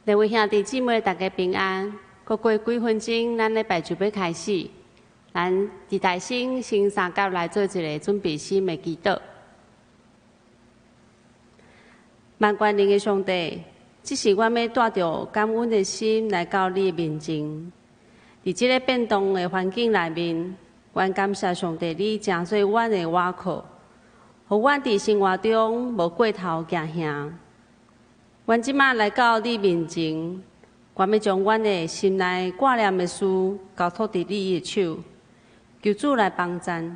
各位兄弟姊妹，大家平安。閣過幾分鐘，咱禮拜就欲開始。咱佇大聲先三甲來做一个準備心的祈禱。萬全能的上帝，這時阮欲帶著感恩的心來到你的面前。佇這个變動的環境內面，阮感謝上帝，你成做阮的倚靠，予阮佇生活中無過頭驚嚇。阮這馬來到你面前，阮欲將阮的心內掛念的事交託佇你的手，求主來幫贊。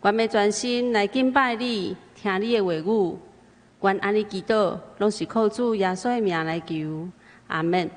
阮欲專心來敬拜你，聽你的話語。阮按呢祈禱，攏是靠主耶穌的名來求。阿們。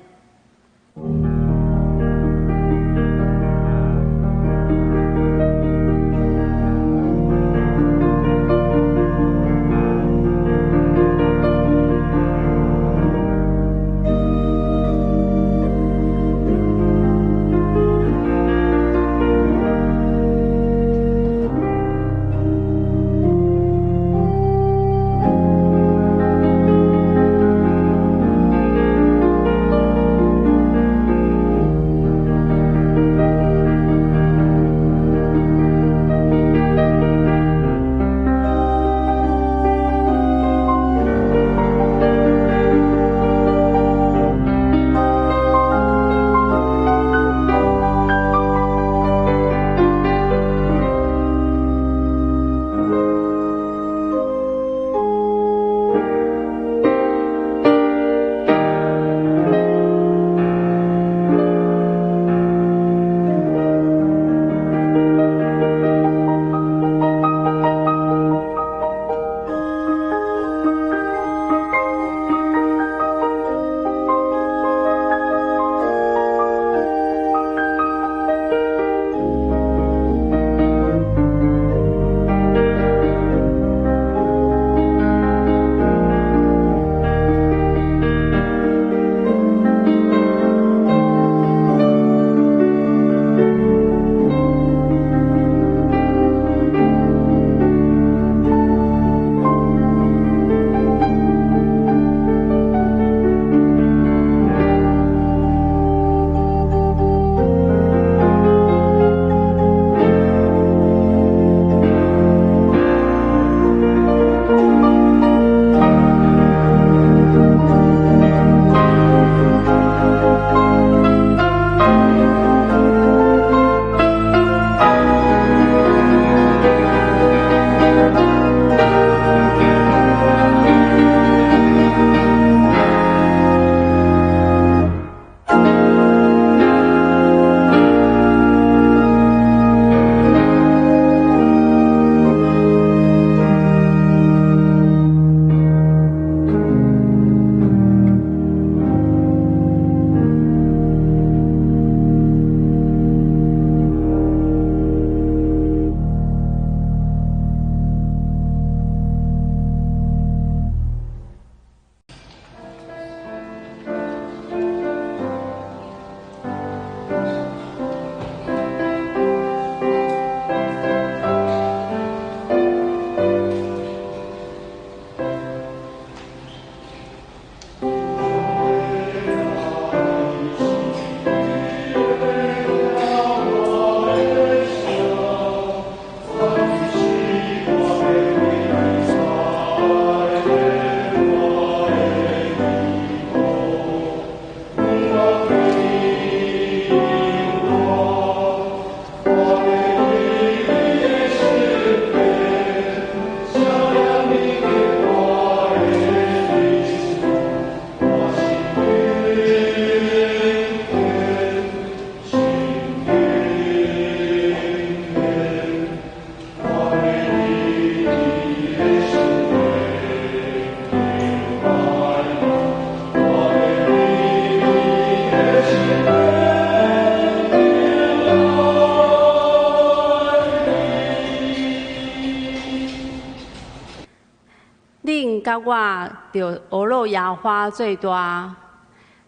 恁佮我著呵咾耶和華做大，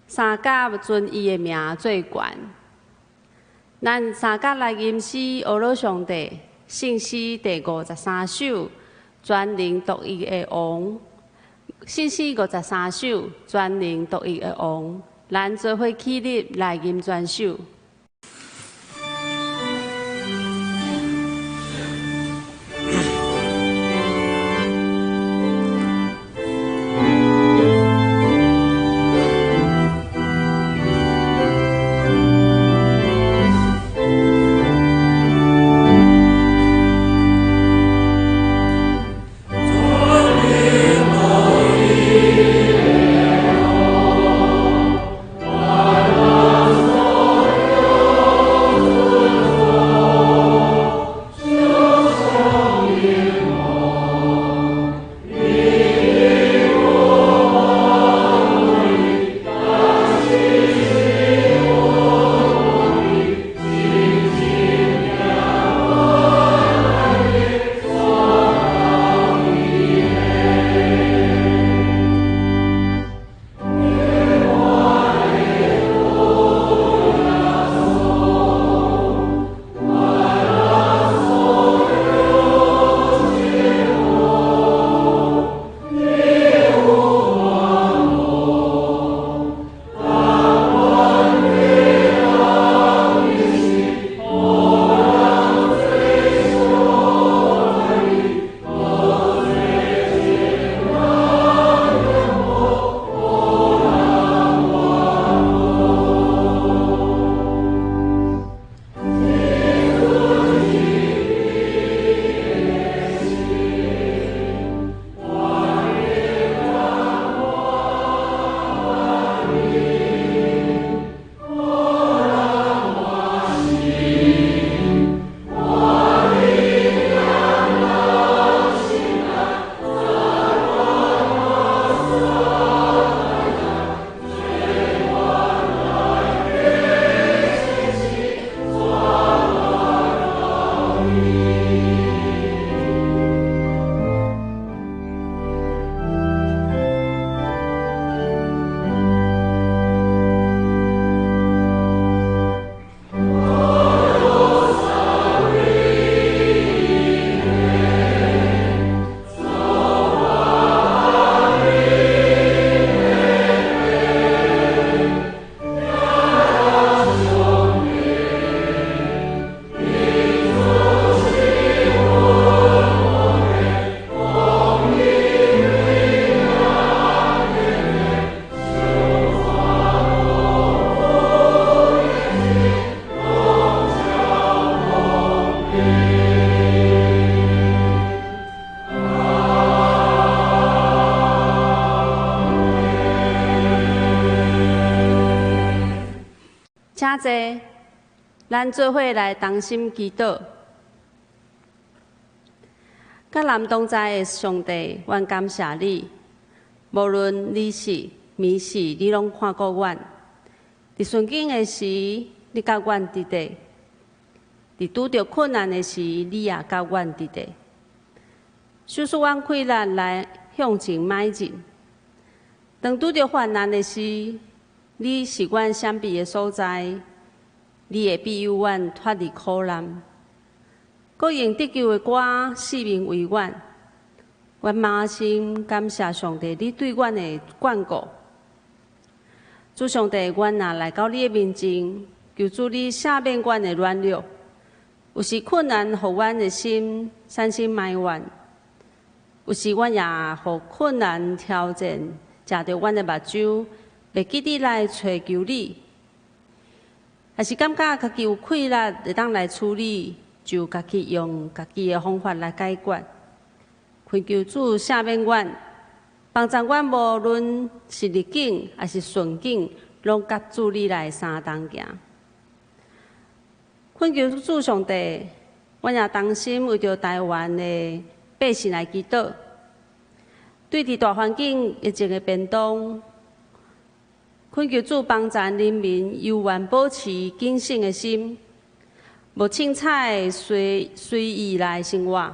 相佮尊伊的名做懸。咱相佮來吟詩呵咾上帝，聖詩第53首，全能獨一的王，信詩53首，全能獨一的王，咱做伙起立來吟全首。請坐，咱做伙來同心祈禱。佮咱同在的上帝，阮感謝你。無論日時、暝時，你攏看顧阮。佇順境的時，你佮阮佇咧；佇拄著困難的時，你也佮阮佇咧。使阮氣力來向前邁進。當拄著患難的時，你是阮閃避的所在，你會庇佑阮脫離苦難。閣用得救的歌四面圍阮，阮滿心感謝上帝，你對阮的眷顧。主上帝，阮若來到你的面前，求主你赦免阮的軟弱。有時困難予阮的心產生埋怨，有時阮也予困難挑戰，食著阮的目睭，袂記得來揣求你，還是感覺家己有氣力會當來處理，就家己用家己的方法來解決。懇求主赦免阮，幫助阮無論是逆境還是順境，攏佮主你來相同行。懇求主上帝，阮也同心為著台灣的百姓來祈禱。對佇大環境疫情的變動，懇求主幫助人民猶原保持謹慎的心，無凊彩隨隨意來生活，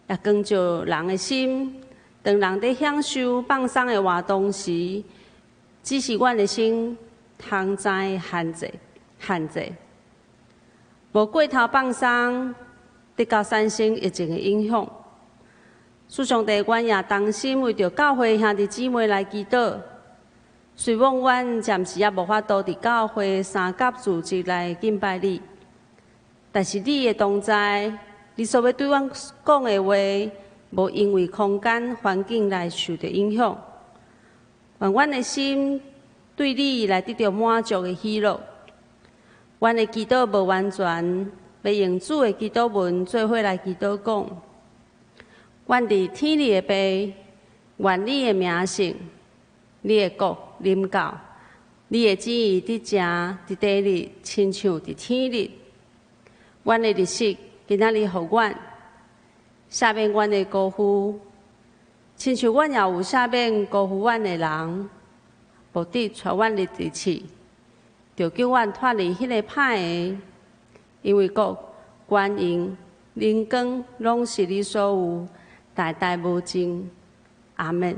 也光照人的心。當人佇享受放鬆的活動時，只是阮的心通知限制限制，無過頭放鬆，得到產生疫情的影響。主上帝，阮也同心為著教會兄弟姊妹來祈禱。雖罔阮暫時猶無法度佇教會三甲組織來敬拜你，但是你的同在，你所欲對阮講的話，無因為空間環境來受著影響。願阮的心對你來得著滿足的喜樂。阮的祈禱無完全，欲用主的祈禱文做伙來祈禱講。阮佇天裡的父，願你的名聖，你的國臨到，你的旨意得成佇地裡，親像佇天裡。阮的日食今仔日予阮，赦免阮的辜負，親像阮也有赦免辜負阮的人，無得帶阮入佇試，著救阮脫離彼个歹的，因為國、權榮、榮光，攏是你所有，代代無盡。阿們。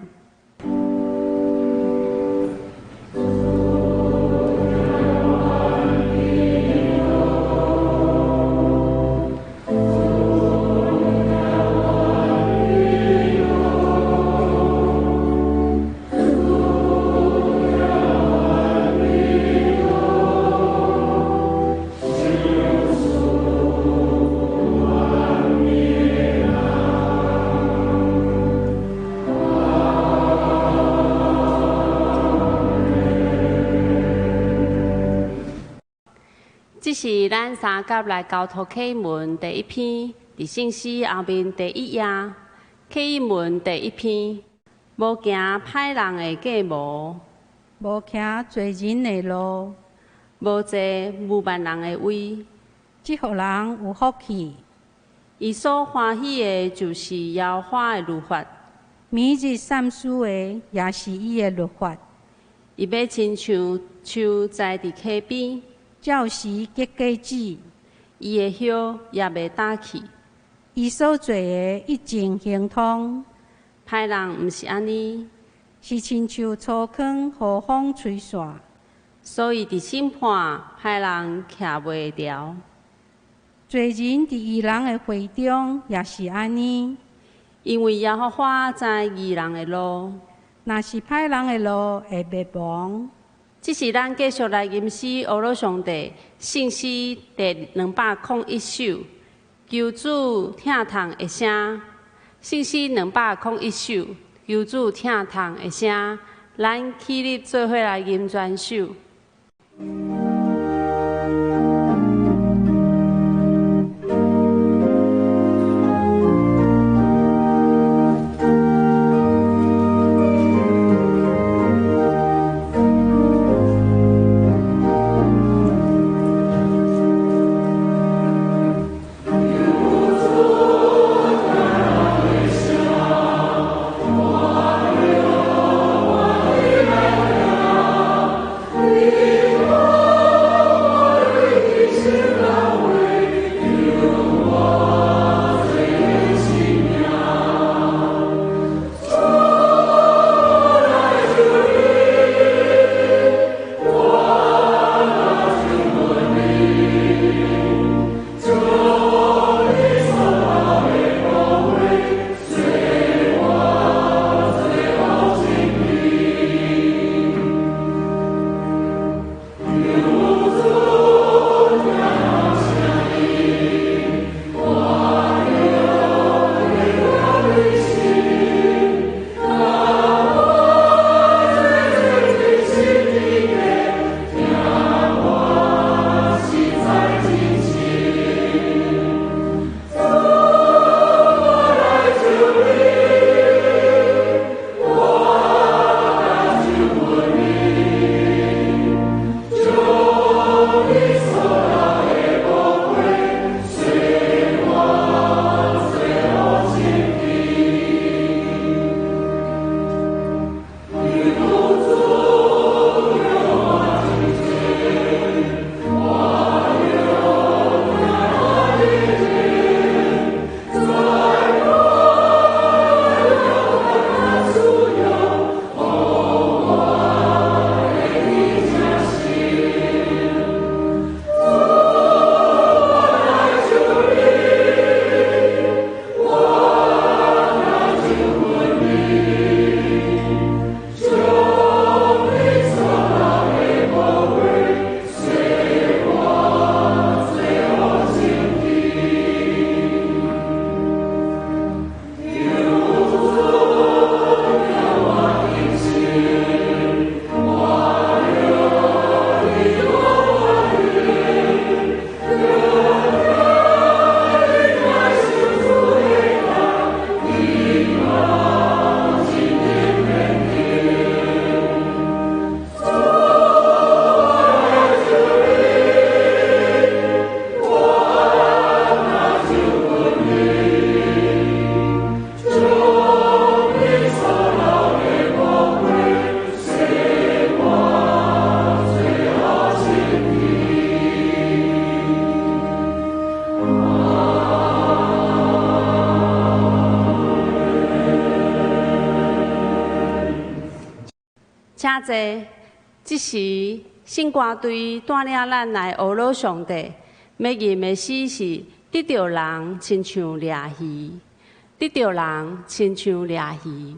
這是咱三甲來交託啟應文第一篇，佇聖詩後面第一頁，啟應文第一篇，無行歹人的計謀，無徛罪人的路，無坐愚慢人的位。這予人有福氣。伊所歡喜的，就是耶和華的律法。每日三思的，也是伊的律法。伊欲親像樹栽佇溪邊，照時結果子，伊的葉也袂焦去。伊所做的一定亨通。歹人毋是按呢，是親像粗糠予風吹散。所以佇審判，歹人徛袂牢。罪人佇義人的會中也是按呢，因為耶和華知義人的路，若是歹人的路會滅亡。這是咱繼續來吟詩，阿羅上帝聖詩第201首，求主疼痛的聲。聖詩201首，求主疼痛的聲。咱起立做伙來吟全首。求主兄弟，這時聖歌隊帶領咱來呵咾上帝，欲吟的詩是得著人親像掠魚，得著人親像掠魚。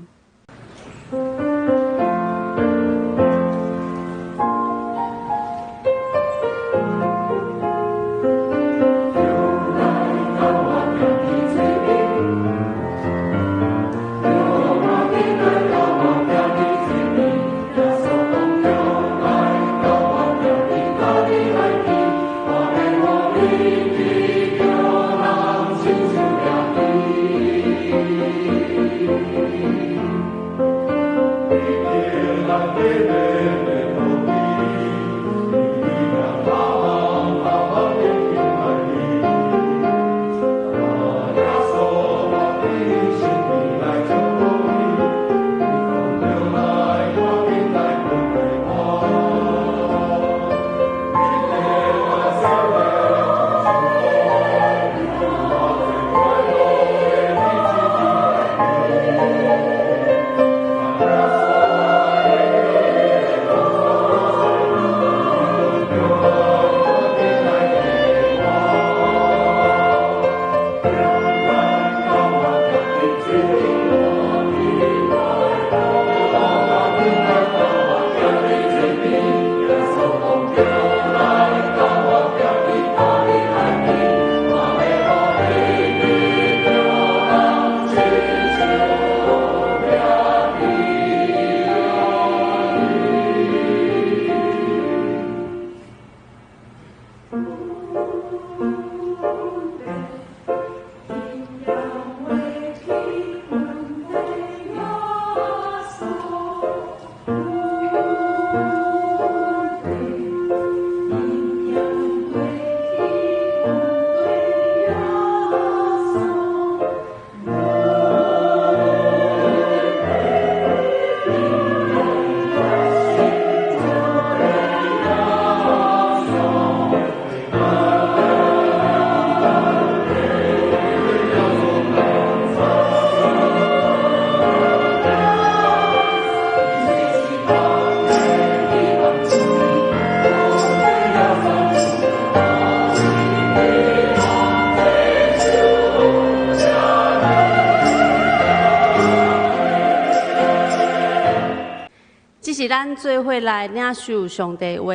是咱做伙來領受上帝話，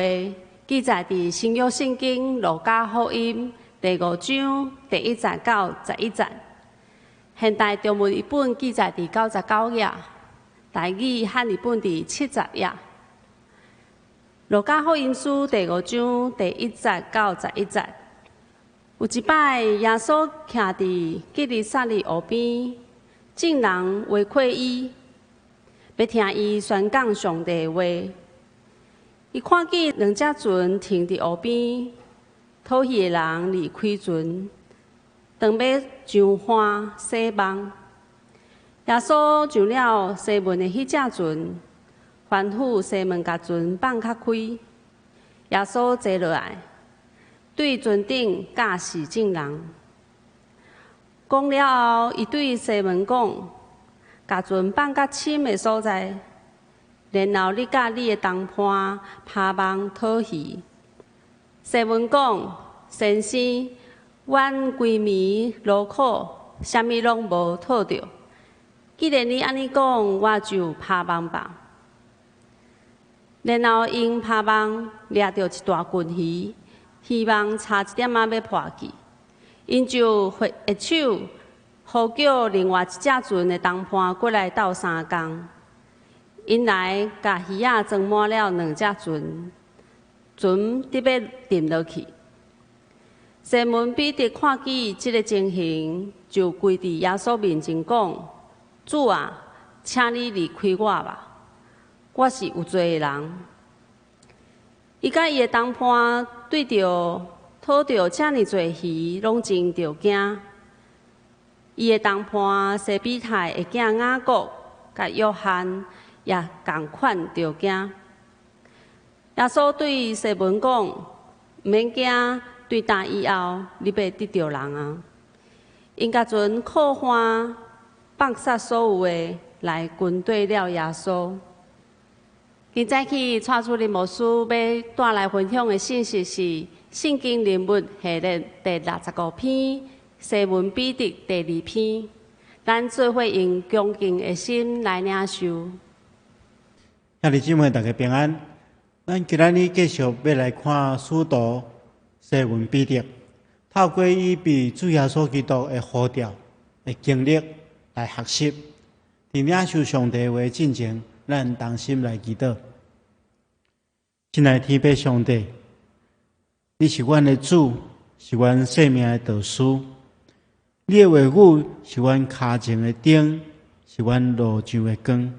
記載佇新約聖經路加福音第五章第一節到十一節。現代中文譯本記載佇99頁，台語漢譯本佇70頁。路加福音書第五章第一節到十一節，有一擺耶穌徛佇基尼撒勒湖邊，眾人圍困伊，欲聽伊宣講上帝的話。伊看見兩隻船停佇湖邊，討魚的人離開船，當欲上岸洗網。耶穌上了西門的彼隻船，吩咐西門共船放較開。耶穌坐落來，對船頂教示眾人。講了後，伊對西門講：共船放較深的所在，然後你佮你的同伴拋網討魚。西門講：先生，阮規暝勞苦，啥物攏無討著。既然你按呢講，我就拋網吧。然後𪜶拋網，掠著一大群魚，魚網差一點仔欲破去，𪜶就揮手呼叫另外一隻船的同伴過來鬥相共。𪜶來共魚仔裝滿了兩隻船，船得欲沉落去。西門彼得看見這个情形，就跪佇耶穌面前講：主啊，請你離開我吧，我是有罪的人。伊佮伊的同伴對著討著遮爾濟魚，攏真著驚。伊的同伴西庇太的囝雅各佮約翰也仝款著驚。耶穌對西門講：毋免驚，對今以後，你欲得著人啊！𪜶共船靠岸，放捒所有的，來跟綴了耶穌。今早起，蔡主任牧師欲帶來分享的信息是《聖經人物系列》第65篇，西門彼得第二篇。咱做伙用恭敬的心來領受。兄弟姊妹，大家平安。咱今仔日繼續欲來看使徒西門彼得，透過伊被主耶穌基督的呼召的經歷來學習。佇領受上帝話進前，咱同心來祈禱。親愛的天父上帝，你是阮的主，是阮生命的導師。你的話語是阮跤前的燈，是阮路上的光。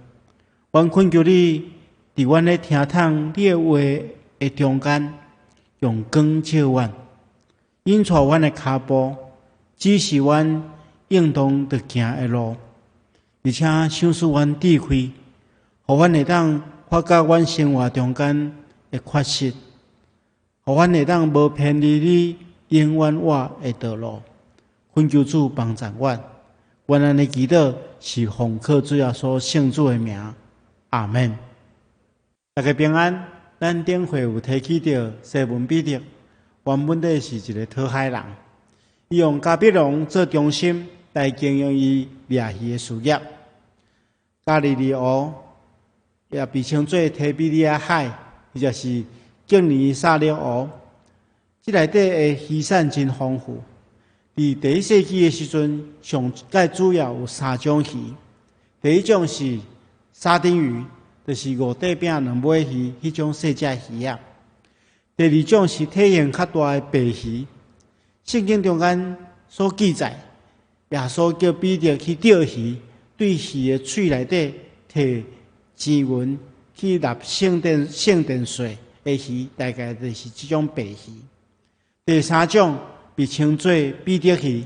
阮懇求你，佇阮咧聽筒你的話的中間，用光照阮，引帶阮的跤步，指示阮應當著行的路，而且賞賜阮智慧，予阮會當發覺阮生活中間的缺失，予阮會當無偏離你永遠活的道路。懇求主幫助阮，阮按呢祈禱是奉靠主耶穌聖子的名，阿們。大家平安。咱頂回有提起著西門彼得，原本底是一个討海人，伊用迦百農做中心來經營伊掠魚的事業。加利利湖也被稱做提比哩亞海，或者是敬尼撒勒湖，這內底的魚產真豐富。佇第一世紀的時陣，上蓋主要有三種魚。第一種是沙丁魚，就是五塊餅兩尾魚彼種細隻魚仔。第二種是體型較大的白魚。聖經中間所記載，耶穌叫彼得去釣魚，對魚的喙內底提錢銀去納聖殿稅的魚，大概就是這種白魚。第三種被稱做彼得魚，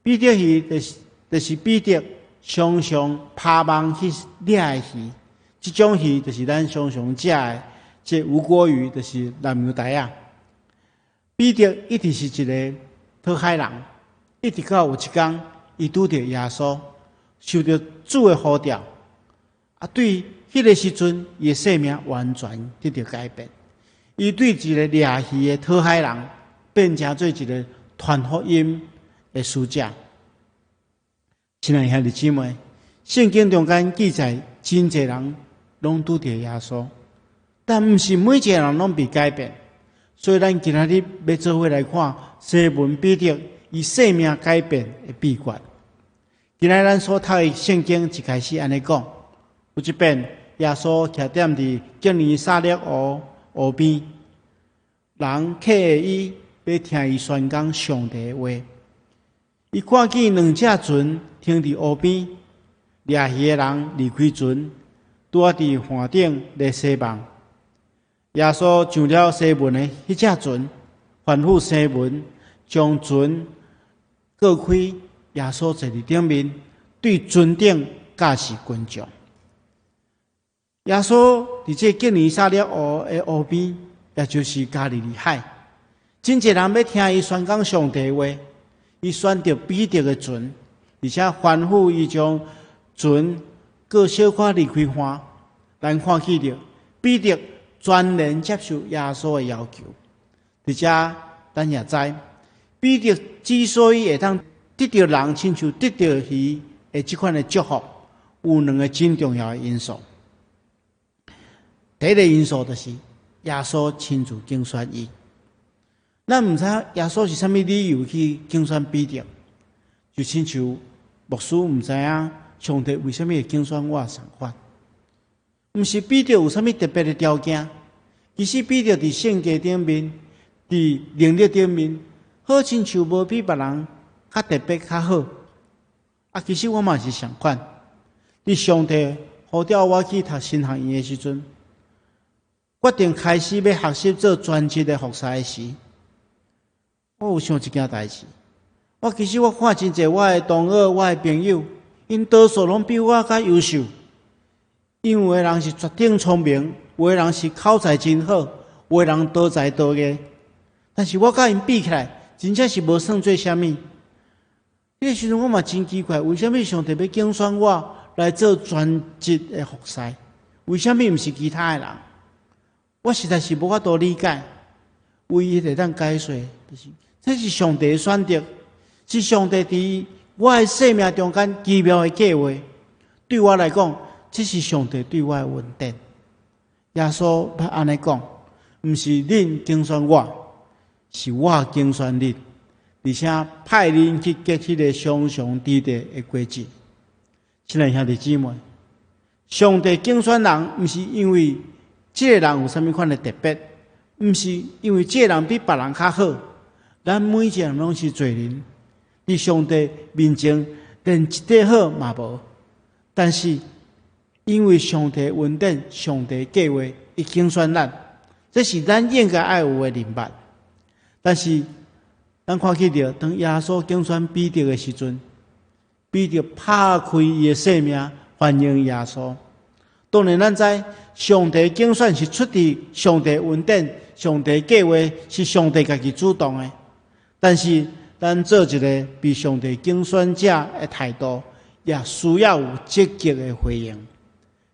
彼得魚就是彼得常常拋網去掠的魚。這種魚就是咱常常食的這吳郭魚，就是南洋帶仔。彼得一直是一个討海人，一直到有一工，伊拄著耶穌，受著主的呼召，啊，對彼个時陣，伊的生命完全得著改變。伊對一个掠魚的討海人，變成做一个傳福音的使者。親愛兄弟姊妹，聖經中間記載，真濟人攏拄著耶穌，但毋是每一个人攏被改變。所以，咱今仔日欲做伙來看西門彼得伊生命改變的秘訣。今仔日咱所讀的聖經一開始按呢講，有一遍耶穌徛踮佇敬尼撒勒湖湖邊，人客伊欲聽伊宣講上帝的話。伊看見兩隻船停佇湖邊，掠魚的人離開船，拄仔佇岸頂咧洗網。耶穌上了西門的彼隻船，吩咐西門將船過開。耶穌坐佇頂面，對船頂教示群眾。耶穌佇這敬尼撒勒湖的湖邊，也就是加利利海，真濟人欲聽伊宣講上帝話。伊選擇彼得的船，而且吩咐伊將船過小可離開岸。咱看見著彼得全然接受耶穌的要求。佇遮咱也知，彼得之所以會當得著人親像得著魚的這款的祝福，有兩个真重要的因素。第一个因素就是耶穌親自揀選伊。咱毋知耶穌是啥物理由去揀選彼得，就親像牧師毋知影上帝為啥物會揀選我仝款。毋是彼得有啥物特別的條件，其實彼得佇性格頂面、佇能力頂面，好親像無比別人較特別較好。啊，其實我嘛是仝款。佇上帝呼召我去讀神學院的時陣，決定開始欲學習做專職的服侍的時，我有想一件代誌。我其實我看真濟我的同學、我的朋友，𪜶多數攏比我較優秀。𪜶有的人是絕頂聰明，有的人是口才真好，有的人多才多藝。但是我佮𪜶比起來，真正是無算做啥物。彼个時陣我嘛真奇怪，為啥物上帝欲揀選我來做專職的服侍？為啥物毋是其他的人？我實在是無法度理解。唯一會當解釋，就是這是上帝的選擇，是上帝佇我的生命中間奇妙的計劃。對我來講，這是上帝對我的恩典。耶穌捌按呢講，毋是恁揀選我，是我揀選恁，而且派恁去結彼个常常得得的果子。親愛兄弟姊妹，上帝揀選人，毋是因為這个人有啥物款的特別，毋是因為這个人比別人較好。咱每一个人攏是罪人，佇上帝面前連一塊好嘛無。但是因為上帝恩典、上帝計劃，伊揀選咱，這是咱應該愛有的認捌。但是咱看見著，當耶穌揀選彼得的時陣，彼得拍開伊的生命，歡迎耶穌。當然，咱知上帝揀選是出佇上帝恩典、上帝計劃，是上帝家己主動的。但是，咱做一个被上帝揀選者的態度，也需要有積極的回應。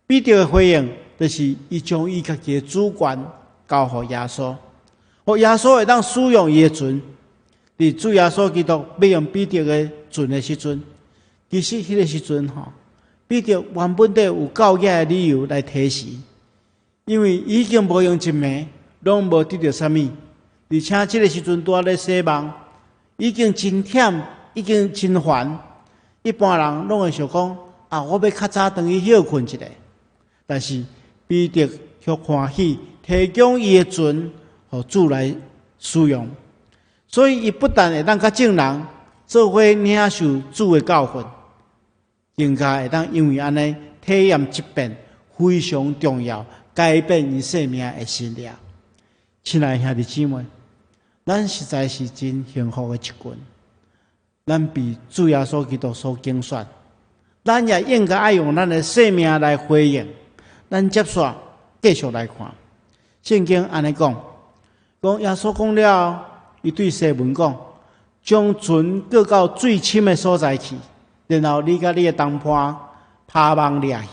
彼得的回應，就是伊將伊家己的主權交予耶穌，予耶穌會當使用伊的船。佇主耶穌基督欲用彼得的船的時陣，其實彼个時陣吼，彼得原本底有夠額的理由來推辭，因為已經無閒一暝，攏無得著啥物，而且這个時陣拄仔咧洗網，已經真忝，已經真煩。一般人攏會想講啊，我欲較早轉去歇睏一下。但是彼得卻歡喜提供伊的船，予主來使用。所以，伊不但會當佮眾人做伙領受主的教訓，更加會當因為按呢體驗一遍非常重要、改變伊生命的神蹟。親愛兄弟姊妹，咱實在是真幸福的一群。咱被主耶穌基督所揀選，咱也應該愛用咱的生命來回應。咱接續繼續來看，聖經按呢講，講耶穌講了，伊對西門講：將船過到水深的所在去，然後你佮你的同伴拋網掠魚。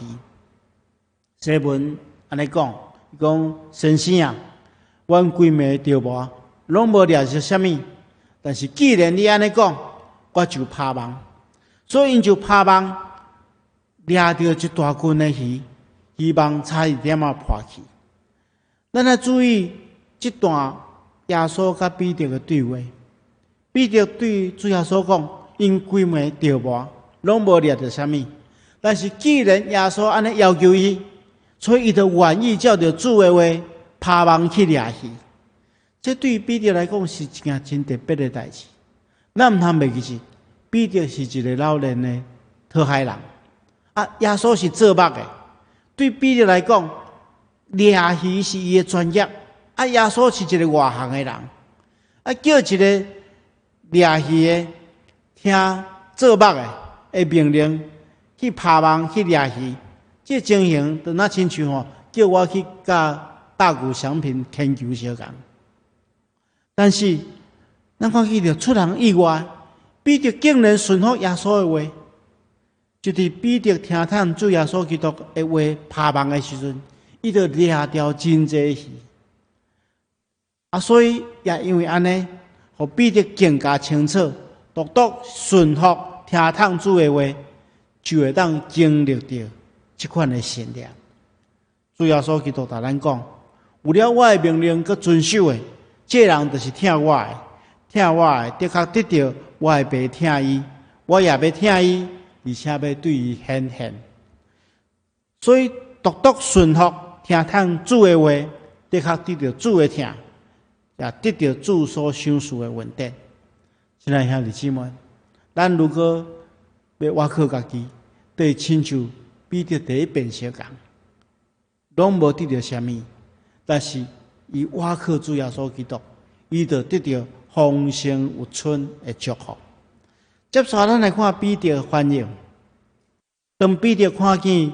西門按呢講，伊講先生啊，阮規暝釣無，攏無掠著啥物，但是既然你按呢講，我就拋網。所以𪜶就拋網，掠著一大群的魚，魚網差一點仔破去。咱來注意這段耶穌佮彼得的對話。彼得對主耶穌講：𪜶規暝釣無，攏無掠著啥物。但是既然耶穌按呢要求伊，所以伊就願意照著主的話拋網去掠魚。這對彼得來講是一件真特別的代誌。咱毋通袂記住，彼得是一个老練的討海人，啊，耶穌是做目的。對彼得來講，掠魚是伊的專業，啊，耶穌是一个外行的人，啊，叫一个掠魚的聽做目的的命令去拋網去掠魚，這情形就若親像吼，叫我去佮大谷翔平牽球相仝。但是，咱看見著出人意外，彼得竟然順服耶穌的話，就佇彼得聽從主耶穌基督的話拋網的時陣，伊就掠著真濟魚。啊，所以也因為按呢，予彼得更加清楚，獨獨順服聽從主的話，就會當經歷著這款的神蹟。主耶穌基督共咱講，有了我的命令閣遵守的，這人就是疼我的，疼我的，的確得著我的爸疼伊，我也欲疼伊，而且欲對伊顯現。所以，獨獨順服聽從主的話，的確得著主的疼，也得著主所賞賜的恩典。親愛兄弟姊妹，咱如果欲倚靠家己，就親像彼得第一遍相仝，攏無得著啥物，但是伊倚靠主耶穌基督，伊就得著豐盛有春的祝福。接續咱來看彼得的反應。當彼得看見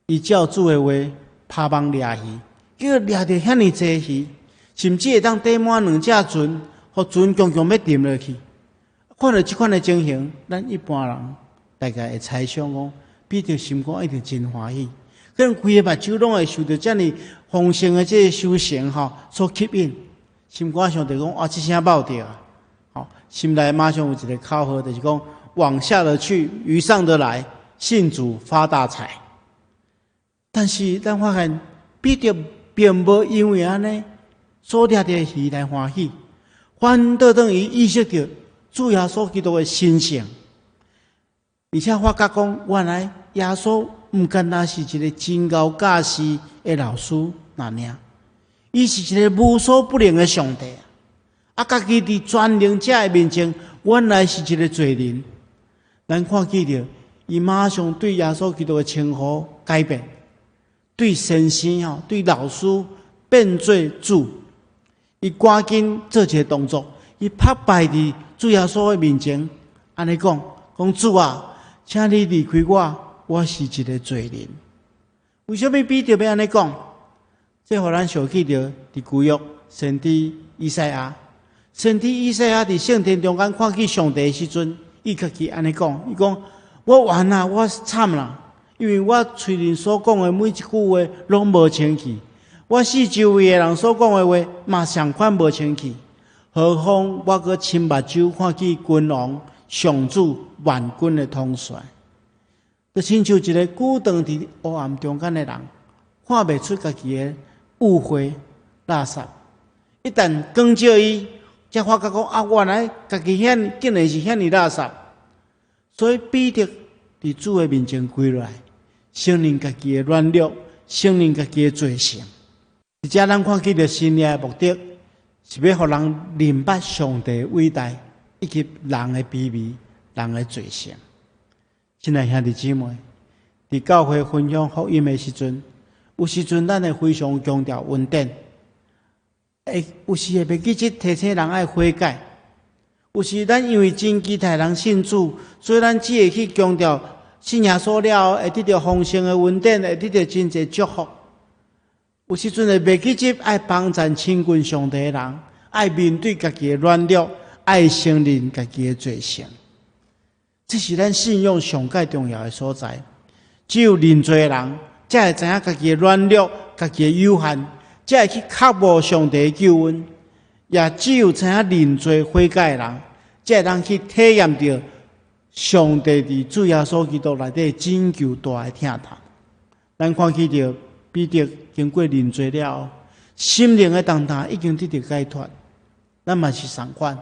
伊照主的話拋網掠魚，結果掠著遐爾濟魚，甚至會當綴滿兩隻船，予船強強欲沉落去。看著這款的情形，咱一般人大概會猜想講，彼得心肝一定真歡喜。可能規个目睭攏會受著遮爾豐盛的這个收成吼所吸引，心肝想著講啊，這聲冒著啊，吼，心內馬上有一個口號，就是講往下的去，於上的來，信主發大財。但是咱發現彼得並無因為按呢所掠著魚來歡喜，反倒當伊意識著主耶穌基督的神聖，而且發覺講原來耶穌毋干焦是一个真𠢕教示的老師爾爾，伊是一个無所不能的上帝啊！家己佇全能者的面前，原來是一个罪人。咱看見著，伊馬上對耶穌基督的稱呼改變，對先生吼，對老師變做主，伊趕緊做一个動作，伊拍敗佇主耶穌的面前，按呢講，講主啊，請你離開我，我是一个罪人。為啥物彼得欲按呢講？這予咱想起著佇舊約先知以賽亞，先知以賽亞佇聖殿中間看見上帝的時陣，伊家己按呢講，伊講我完啦，我慘啦，因為我喙裡所講的每一句話攏無清氣，我四周圍的人所講的話嘛相款無清氣，何況我閣親目睭看見君王上主萬軍的統帥，就親像一個久長佇黑暗中間的人，看袂出家己的污穢垃圾。一旦光照伊，才發覺講啊，原來家己遐竟然是遐爾垃圾。所以彼得佇主的面前跪落來，承認家己的軟弱，承認家己的罪性。而且咱看見著神蹟的目的，是欲予人認捌上帝偉大，以及人的卑微、人的罪性。親愛兄弟姊妹，佇教會分享福音的時陣，有時陣咱會非常強調恩典，會有時會袂記得提醒人愛悔改。有時咱因為真期待人信主，所以咱只會去強調信耶穌了後會得著豐盛的恩典，會得著真濟祝福。有時陣會袂記得愛幫贊親近上帝的人，愛面對家己的軟弱，愛承認家己的罪性。這是咱信仰上蓋重要的所在。只有認罪的人，才會知影家己的軟弱、家己的有限，才會去渴慕上帝的救恩。也只有知影認罪悔改的人，才會當去體驗著上帝佇主耶穌基督內底拯救大的疼痛。咱看見著彼得經過認罪了後，心靈的重擔已經得著解脫。咱嘛是仝款。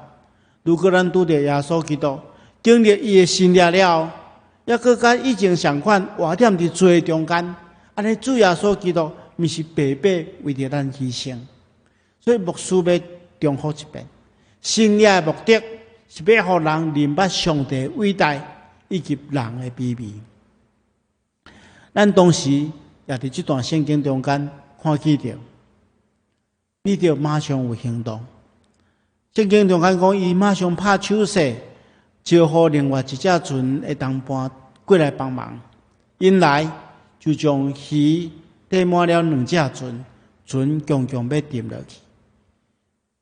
如果咱拄著耶穌基督，經歷伊的神蹟了後，猶閣佮以前仝款活踮佇罪中間，按呢主耶穌基督毋是白白為著咱犧牲。所以牧師欲重複一遍，神蹟的目的是欲予人認捌上帝偉大以及人的卑微。咱同時也佇這段聖經中間看見著，彼得馬上有行動。聖經中間講，伊馬上拍手勢，招呼另外一隻船的同伴過來幫忙。𪜶來就將魚載滿了兩隻船，船強強欲沉落去。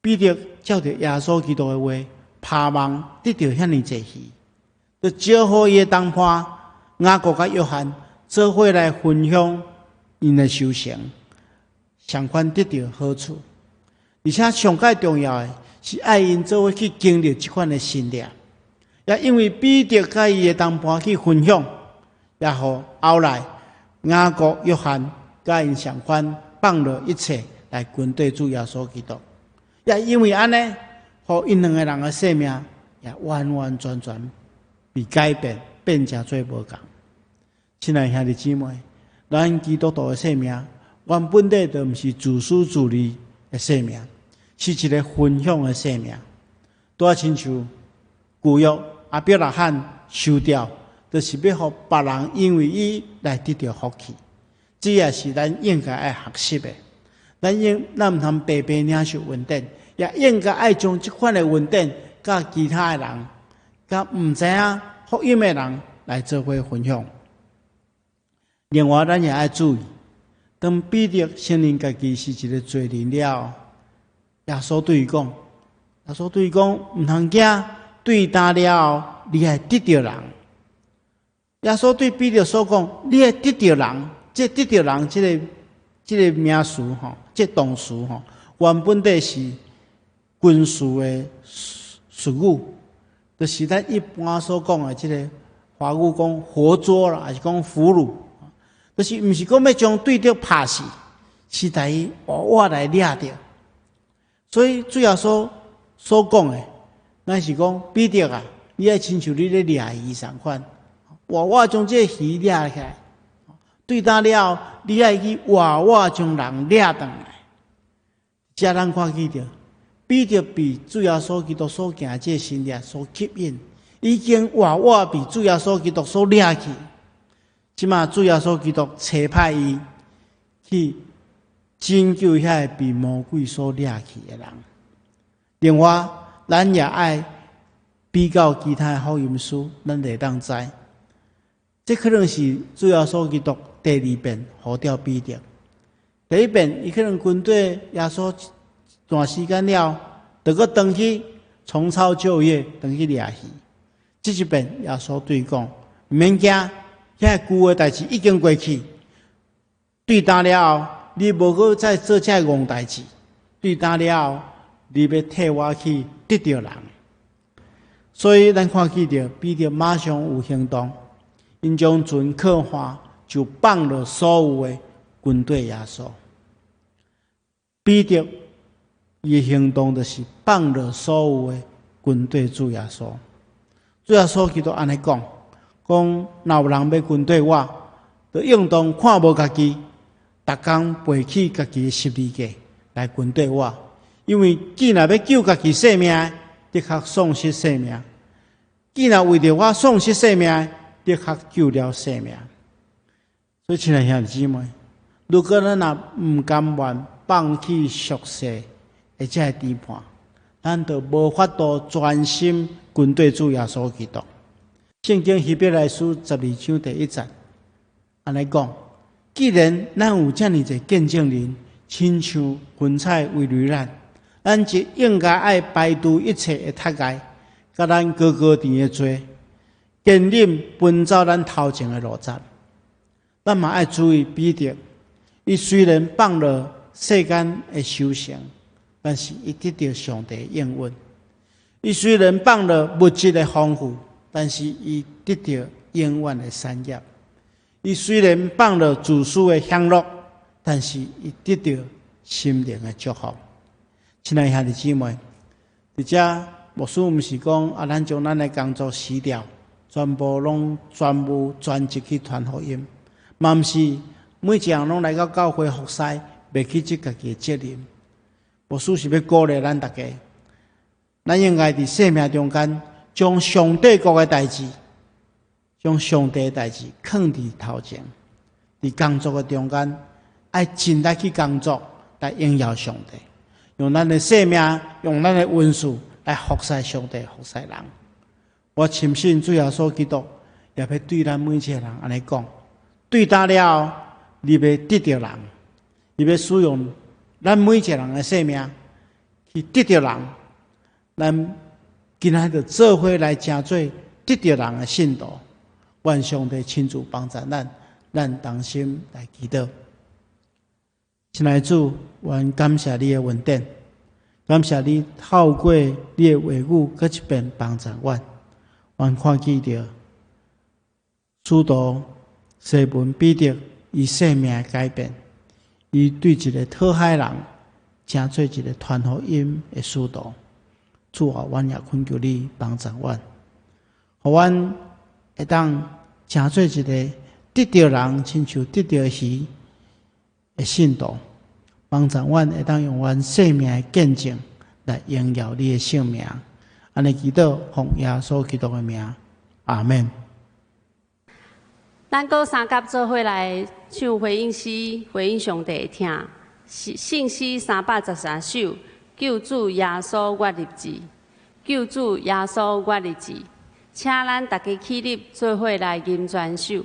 彼得照著耶穌基督的話，拋網得著遐爾濟魚，就招呼伊的同伴雅各佮約翰做伙來分享𪜶的收成，相款得著好處。而且上蓋重要的是愛𪜶做伙去經歷這款的神蹟，也因為彼得佮伊的同伴去分享，也予後來雅各、約翰佮𪜶相款放落一切來跟綴主耶穌基督。也因為按呢，予𪜶兩个人的生命也完完全全被改變，變成做無仝。親愛兄弟姊妹，咱基督徒的生命原本底就毋是自私自利的生命，是一个分享的生命。拄仔親像舊約亞伯拉罕受召，就是欲予別人因為伊來得著福氣。這也是咱應該愛學習的。咱毋通白白領受恩典，也應該愛將這款的恩典，佮其他的人，佮毋知影福音的人來做伙分享。另外，咱也愛注意，當彼得承認家己是一个罪人了後，耶穌對伊講，毋通驚，對今了後，你愛得著人。耶穌對彼得所講，你愛得著人，這得著人這個名詞吼，這動詞吼，原本底是軍事的術語，就是咱一般所講的這個華語講活捉啦，抑是講俘虜，就是毋是講欲將對敵拍死，是共伊活活來掠著。所以主耶穌所講的，乃是講彼得啊，你愛親像你咧掠魚仝款，活活將這個魚掠起來。對焦了後，你愛去活活將人掠轉來。遮咱看見著，彼得被主耶穌基督所行的這個神蹟所吸引，已經活活被主耶穌基督所掠去。這馬主耶穌基督差派伊去拯救遐個被魔鬼所掠去的人。另外，咱也愛比較其他的福音書，咱就會當知，這可能是主耶穌基督第二遍呼召彼得。第一遍，伊可能跟綴耶穌一段時間了，就閣轉去重操舊業，轉去掠魚。這一遍耶穌對伊講：毋免驚，遐舊的代誌已經過去。對今了後，你無閣再做這戇代誌。對今了後，你欲替我去得著人。所以咱看見著彼得馬上有行動，𪜶將船靠岸，就放落所有的跟綴耶穌。彼得伊的行動就是放落所有的跟綴主耶穌。主耶穌基督按呢講，講若有人欲跟綴我，就應當看無家己，逐工背起家己的十字架來跟綴我。因為既若欲救家己性命，的確喪失性命；既若為著我喪失性命，的確救了性命。所以，親愛兄弟姊妹，如果咱若毋甘願放棄俗世的這个甜伴，咱就無法度專心跟綴主耶穌基督。聖經希伯來書12章第1節，按呢講：既然咱有遮爾濟見證人，親像雲彩圍繞咱，咱就應該愛排除一切的窒礙，佮咱高高懸的罪，堅忍奔走咱頭前的路程。咱嘛愛注意彼得，伊雖然放落世間的收成，但是伊得著上帝的應允；伊雖然放落物質的豐富，但是伊得著永遠的產業；伊雖然放落自私的享樂，但是伊得著心靈的祝福。親愛兄弟姊妹，佇遮牧師毋是講啊，咱將咱的工作辭掉，全部攏專務專職去傳福音，嘛毋是每一項攏來到教會服侍，袂去盡家己的責任。牧師是欲鼓勵咱大家，咱應該佇生命中間，將上帝國的代誌，將上帝的代誌囥佇頭前，佇工作的中間，愛盡力去工作來榮耀上帝，用咱的生命，用咱的恩賜來服侍上帝，服侍人。我深信主耶穌基督也欲對咱每一個人按呢講：對今了後，你欲得著人，伊欲使用咱每一個人的生命去得著人。咱今仔日做伙來成做得著人的信徒，願上帝親自幫助咱，咱同心來祈禱。親愛的主，阮感謝你的恩典，感謝你透過你的話語，閣一遍幫助阮。阮看見著使徒西門彼得伊生命的改變，伊對一个討海人，成做一个傳福音的使徒。主啊，阮也懇求你幫助阮，予阮會當成做一个得著人，親像得著魚的信徒，幫助阮會當用阮生命的見證來榮耀你的聖名。按呢祈禱，奉耶穌基督的名，阿們。咱閣三佮做伙來唱回應詩，回應上帝的疼。聖詩313首，救主耶穌我立志，救主耶穌我立志，請咱大家起立，做伙來吟全首。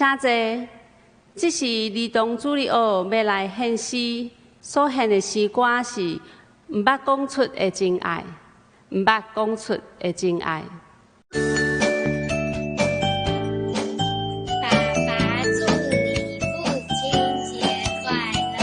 請坐，這是兒童主日學欲來獻詩，所獻的詩歌是毋捌講出的真愛，毋捌講出的真愛。爸爸祝你父親節快樂。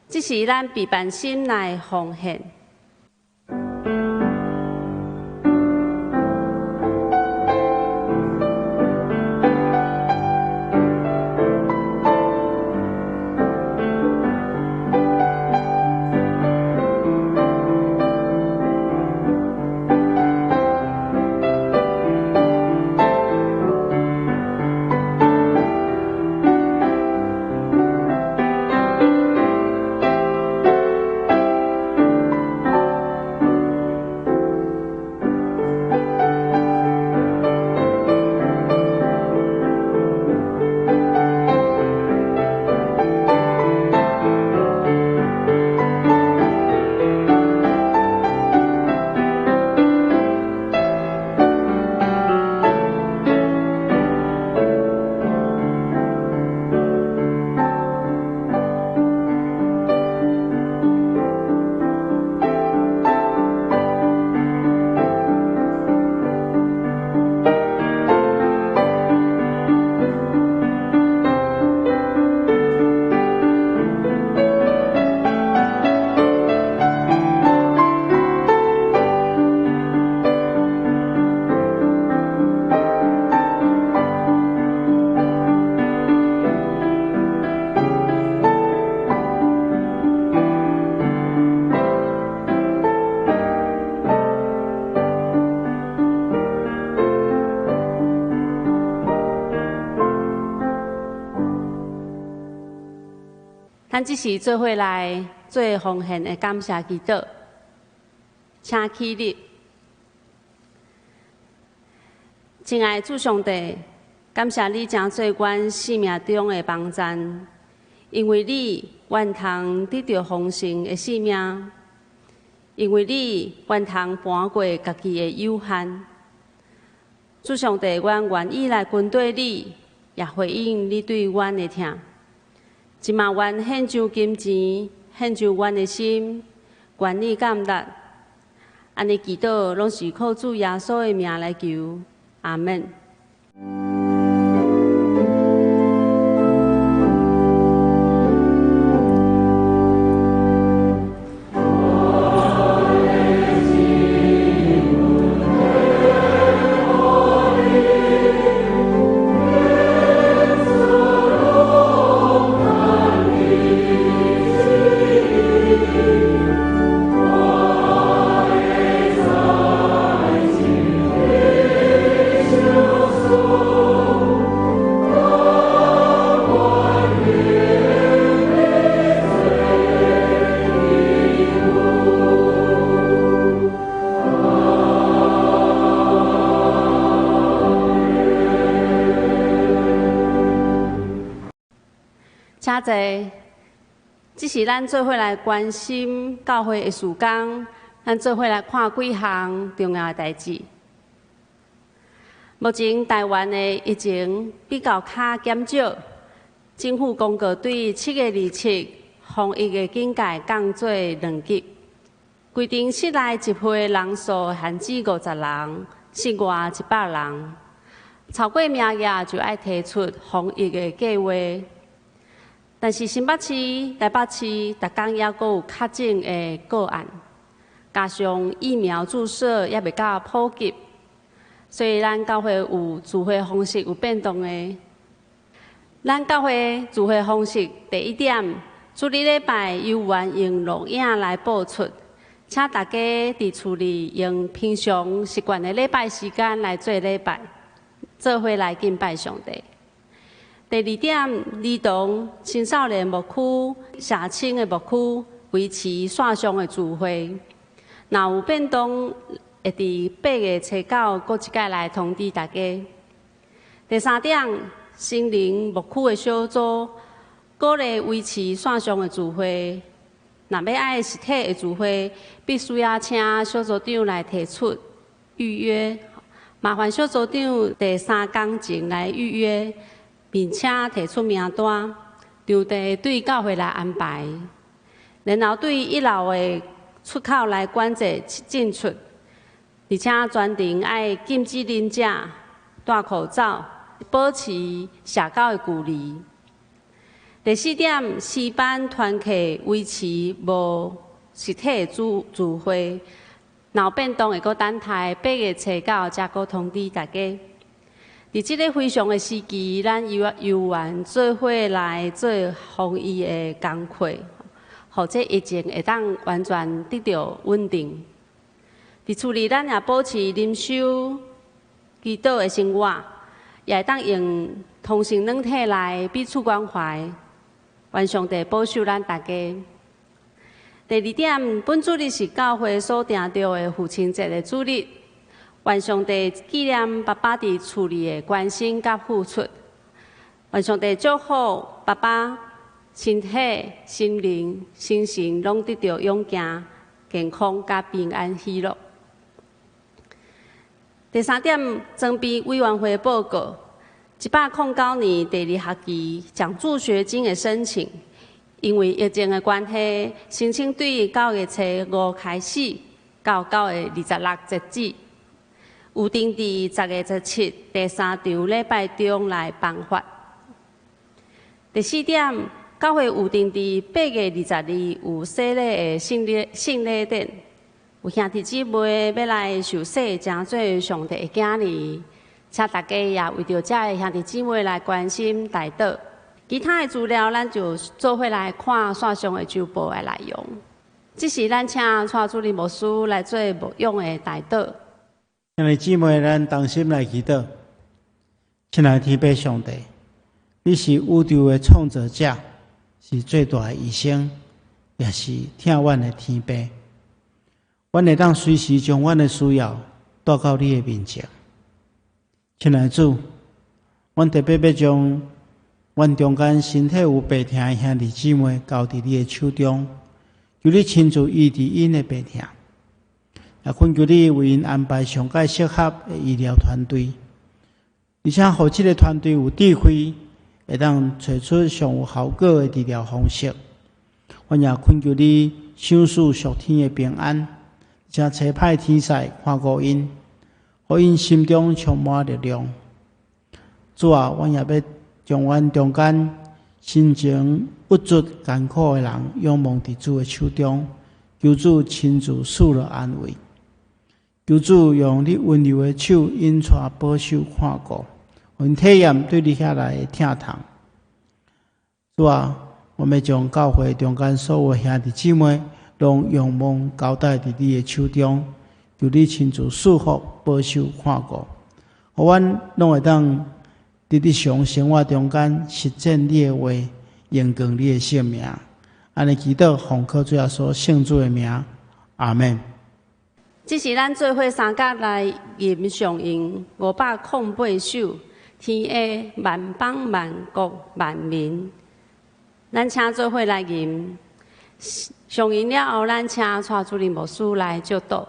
這是咱備辦心內奉獻。咱這時做伙來做奉獻的感謝祈禱，請起立。親愛的主上帝，感謝你成做阮生命中的幫贊，因為你，阮通得著豐盛的生命；因為你，阮通搬過家己的有限。主上帝，阮願意來跟綴你，也回應你對阮的疼。這馬阮獻上金錢，獻上阮的心，願意感恩。按呢祈禱，攏是靠主耶穌的名來求，阿們。請坐，這是咱做伙來關心教會的事工，咱做伙來看幾項重要的代誌。目前台灣的疫情比較較減少，政府公告對7月27防疫的警戒降做2級，規定室內集會人數限制50人，室外100人。超過名額就愛提出防疫的計劃。但是新北市、台北市，逐工猶閣有確診的個案，加上疫苗注射猶未夠普及，所以咱教會有聚會方式有變動的。咱教會聚會方式第一點，主日禮拜猶原用錄影來播出，請大家佇厝裡用平常習慣的禮拜時間來做禮拜，做伙來敬拜上帝。第二點，兒童、青少年牧區、社青的牧區維持線上的聚會。若有變動，會佇8月初9閣一擺來通知大家。第三點，成人牧區的小組鼓勵維持線上的聚會。若欲愛實體的聚會，必須要請小組長來提出預約，麻煩小組長第3工前來預約。並且提出名單，場地對教會來安排，然後對一樓的出口來管制進出，而且全程愛禁止啉食、戴口罩、保持社交的距離。第四點，詩班團契維持無實體的聚會，若有變動會閣等待8月初9才閣通知大家。佇這个非常的時期，咱猶原做伙來做防疫的工課，予這疫情會當完全得著穩定。佇厝裡，咱也保持靈修、祈禱的生活，也會當用通訊軟體來彼此關懷。願上帝保守咱大家。第二點，本主日是教會所定著的父親節的主日。願上帝紀念爸爸佇厝裡的關心佮付出。願上帝祝福爸爸身體、心靈、精神攏得著勇健、健康佮平安喜樂。第三點，裝備委員會報告：109年第二學期獎助學金的申請，因為疫情的關係，申請對9月初5開始到9月26截止。有定佇10月17第三場禮拜中來頒發。第四點，教會有定佇8月22有洗禮的聖禮典，有兄弟姊妹欲來受洗，成做上帝的囝兒，請大家也為著遮的兄弟姊妹來關心代禱。其他的資料，咱就做伙來看線上的週報的內容。這時，咱請蔡主任牧師來做牧養的代禱。兄弟姊妹，咱同心來祈禱。親愛的天父上帝，你是宇宙的創造者，是最大的醫生，也是疼阮的天父。阮會當隨時將阮的需要帶到你的面前。親愛的主，阮特別欲將阮中間身體有病疼的兄弟姊妹交佇你的手中，求你親自醫治𪜶的病疼，也懇求你為𪜶安排上蓋適合的醫療團隊，而且予這个團隊有智慧，會當揣出上有效果的治療方式。阮也懇求你賞賜屬天的平安，而且差派天使看顧𪜶，予𪜶心中充滿力量。主啊，阮也欲將阮中間心情鬱卒艱苦的人仰望佇主的手中，求主親自賜落安慰，求主用你溫柔的手引帶保守看顧，予𪜶體驗對你遐來的疼痛。主啊，我欲將教會中間所有兄弟姊妹，攏仰望交代佇你的手中，求你親自賜福保守看顧，予阮攏會當佇日常生活中間實踐你的話，榮光你的聖名。按呢祈禱，奉靠主耶穌聖子的名，阿們。這是咱做伙三甲來吟上詠508首，天下萬邦萬國萬民。咱請做伙來吟，上吟了後，咱請蔡主任牧師來祝禱。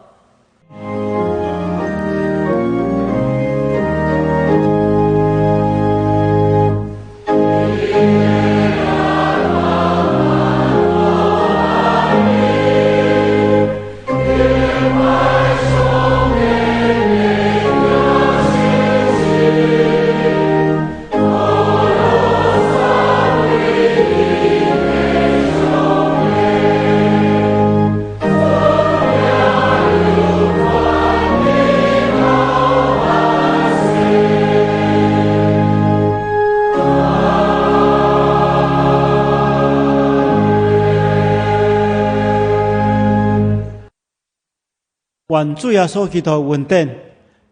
願主耶穌基督恩典，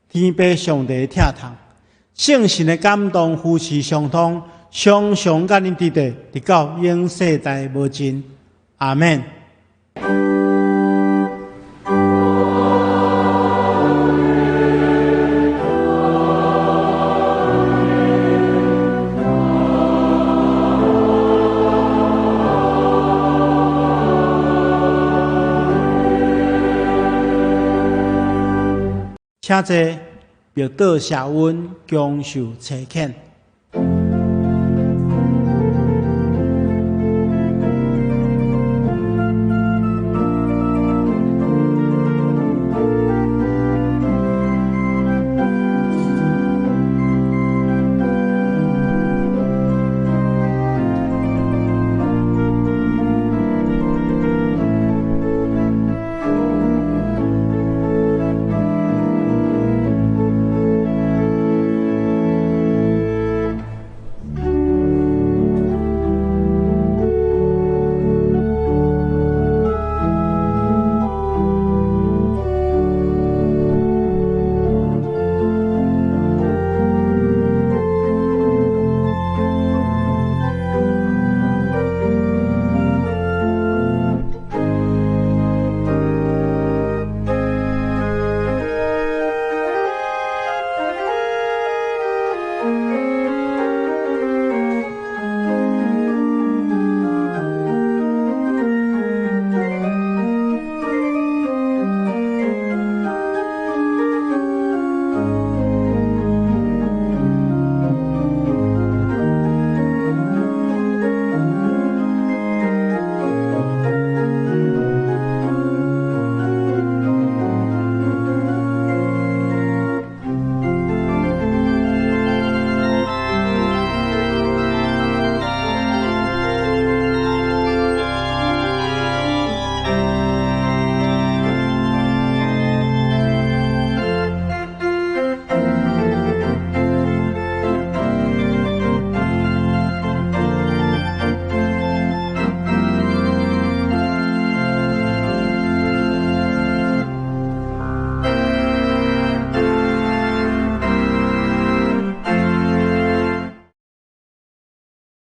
天父上帝的疼痛，聖神的感動扶持相通，常常佮恁佇佇，直到永世代無盡。阿們。請坐，默禱謝恩，享受差遣。